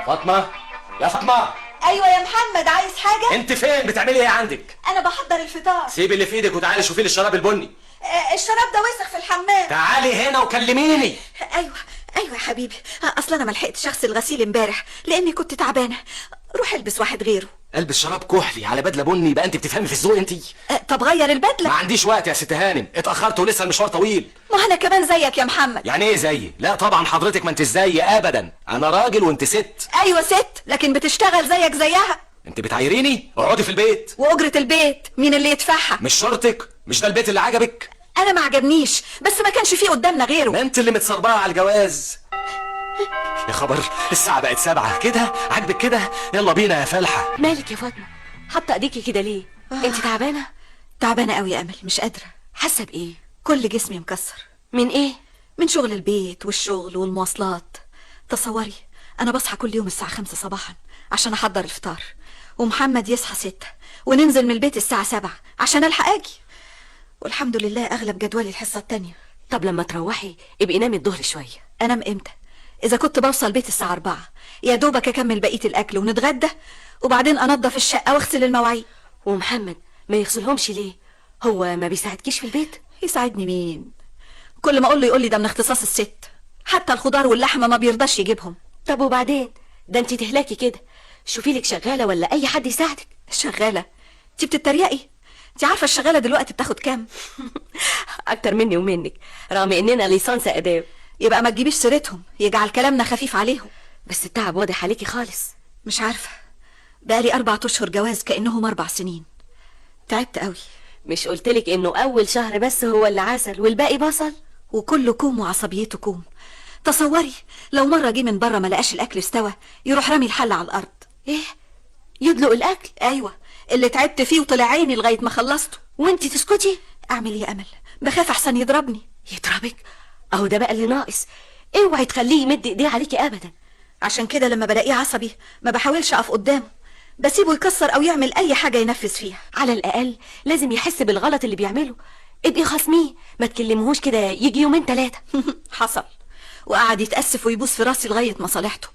فاطمة، يا فاطمة. ايوه يا محمد، عايز حاجة؟ انت فين؟ بتعملي ايه عندك؟ انا بحضر الفطار. سيبي اللي في ايدك وتعالي شوفي لي الشراب البني. الشراب ده وسخ في الحمام. تعالي هنا وكلميني. ايوه ايوه يا حبيبي، اصل انا ما لحقتش اغسل غسيل امبارح لاني كنت تعبانة. روح البس واحد غيره. البس شراب كحلي على بدله بني؟ يبقى انت بتفهمي في الذوق انت. طب غير البدلة. ما عنديش وقت يا ست هانم، اتاخرت ولسه المشوار طويل. ما انا كمان زيك يا محمد. يعني ايه زيي؟ لا طبعا حضرتك ما انت زيي ابدا، انا راجل وانت ست. ايوه ست، لكن بتشتغل زيك زيها. انت بتعايريني؟ اقعدي في البيت. واجره البيت مين اللي يدفعها؟ مش شرطك؟ مش ده البيت اللي عجبك؟ انا ما عجبنيش، بس ما كانش فيه قدامنا غيره. ما انت اللي متصربعه على الجواز. يا خبر، الساعة بقت 7 كده. عاجبك كده؟ يلا بينا يا فالحة. مالك يا فاطمة؟ حاطة ايديكي كده ليه؟ انت تعبانة؟ تعبانة قوي يا امل، مش قادرة. حاسة بايه؟ كل جسمي مكسر. من ايه؟ من شغل البيت والشغل والمواصلات. تصوري انا بصحى كل يوم الساعة 5 صباحا عشان احضر الفطار، ومحمد يصحى 6، وننزل من البيت الساعة 7 عشان الحق اجي. والحمد لله اغلب جدولي الحصة التانية. طب لما تروحي ابقي نامي الظهر شوية. انام امتى؟ اذا كنت بوصل البيت الساعة 4 يا دوبك اكمل بقية الاكل ونتغدى، وبعدين انظف الشقة واغسل المواعين. ومحمد ما يغسلهمش ليه؟ هو ما بيساعدكيش في البيت؟ يساعدني مين؟ كل ما اقول له يقول لي ده من اختصاص الست، حتى الخضار واللحمة ما بيرضاش يجيبهم. طب وبعدين؟ ده انت تهلكي كده. شوفي لك شغالة ولا اي حد يساعدك. شغالة؟ انت بتتريقي؟ انت عارفة الشغالة دلوقتي بتاخد كام؟ اكتر مني ومنك، رغم اننا ليسانس اداب. يبقى ما تجيبيش سيرتهم، يجعل كلامنا خفيف عليهم. بس التعب واضح عليكي خالص. مش عارفة، بقالي 4 أشهر جواز كأنهم 4 سنين. تعبت قوي. مش قلتلك انه اول شهر بس هو اللي عسل والباقي بصل؟ وكله كوم وعصبيته كوم. تصوري لو مرة جه من بره ما لقاش الأكل استوى يروح رامي الحلة على الأرض. ايه؟ يدلق الأكل؟ أيوة، اللي تعبت فيه وطلع عيني لغاية ما خلصته. وانتي تسكتي؟ أعمل إيه يا أمل؟ بخاف أحسن يضربني. يضربك؟ أهو ده بقى اللي ناقص. اوعي تخليه يمد ايديه عليكي أبدا. عشان كده لما بلاقيه عصبي ما بحاولش أقف قدامه، بسيبه يكسر أو يعمل أي حاجة ينفذ فيها. على الأقل لازم يحس بالغلط اللي بيعمله. ابقي خصميه، ما تكلمهوش كده يجي 2 3. حصل، وقعد يتأسف ويبوس في راسي لغاية ما صالحته،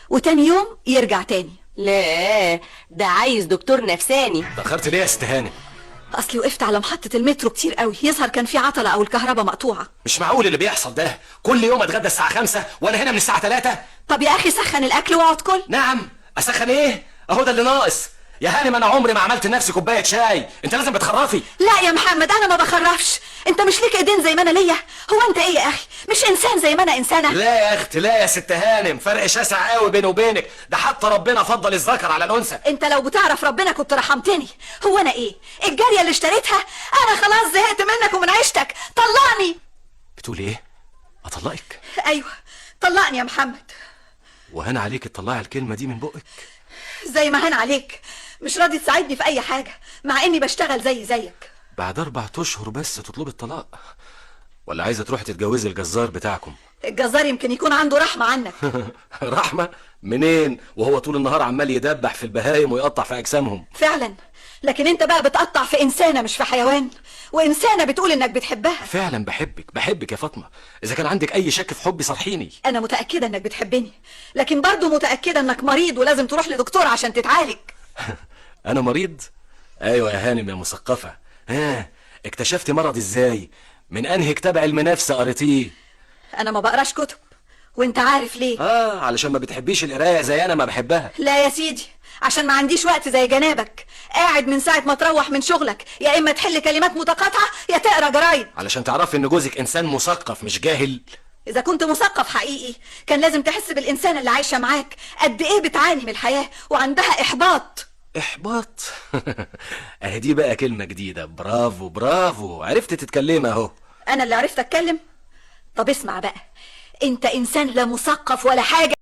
وتاني يوم يرجع تاني. لا ده عايز دكتور نفساني. اتأخرت ليه يا ست هانم؟ أصلي وقفت على محطة المترو كتير قوي، يظهر كان في عطلة أو الكهرباء مقطوعة. مش معقول اللي بيحصل ده، كل يوم أتغدى الساعة 5 وأنا هنا من الساعة 3. طب يا أخي سخن الأكل واقعد كل. نعم، أسخن إيه؟ أهو ده اللي ناقص يا هانم. أنا عمري ما عملت لنفسي كوباية شاي، أنت لازم بتخرفي. لا يا محمد أنا ما بخرفش، أنت مش ليك إيدين زي ما أنا ليا؟ هو أنت إيه يا أخي؟ مش إنسان زي ما أنا إنسانة؟ لا يا أختي، لا يا ست هانم، فرق شاسع قوي بيني وبينك، ده حتى ربنا فضل الذكر على الأنثى. أنت لو بتعرف ربنا كنت رحمتني. هو أنا إيه؟ الجارية اللي اشتريتها؟ أنا خلاص زهقت منك ومن عيشتك، طلقني. بتقولي إيه؟ أطلقك؟ أيوه طلقني يا محمد. وهان عليك تطلعي الكلمة دي من بقك؟ زي ما هان عليك، مش راضي تساعدني في أي حاجة مع إني بشتغل زي زيك. بعد 4 أشهر بس تطلبي الطلاق؟ ولا عايزة تروحي تتجوزي الجزار بتاعكم؟ الجزار يمكن يكون عنده رحمة عنك. رحمة؟ منين وهو طول النهار عمال يدبح في البهايم ويقطع في أجسامهم؟ فعلا، لكن انت بقى بتقطع في إنسانة مش في حيوان، وإنسانة بتقول إنك بتحبها. فعلا بحبك، بحبك يا فاطمة. إذا كان عندك أي شك في حبي صرحيني. أنا متأكدة إنك بتحبني، لكن برضو متأكدة إنك مريض ولازم تروح لدكتور عشان تتعالج. أنا مريض؟ أيوة يا هانم يا مثقفة. ها، اكتشفتي مرضي إزاي؟ من أنهي كتاب علم نفس قريتيه؟ أنا ما بقراش كتب، وأنت عارف ليه. علشان ما بتحبيش القراية زي أنا ما بحبها. لا يا سيدي، عشان ما عنديش وقت زي جنابك، قاعد من ساعة ما تروح من شغلك يا إما تحل كلمات متقاطعة يا تقرا جرايد. علشان تعرفي إن جوزك إنسان مثقف مش جاهل. إذا كنت مثقف حقيقي كان لازم تحس بالإنسان اللي عايشة معاك قد إيه بتعاني من الحياة وعندها إحباط. إحباط؟ أهي دي بقى كلمة جديدة. برافو برافو، عرفت تتكلمي أهو. أنا اللي عرفت أتكلم؟ طب اسمع بقى، أنت إنسان لا مثقف ولا حاجة.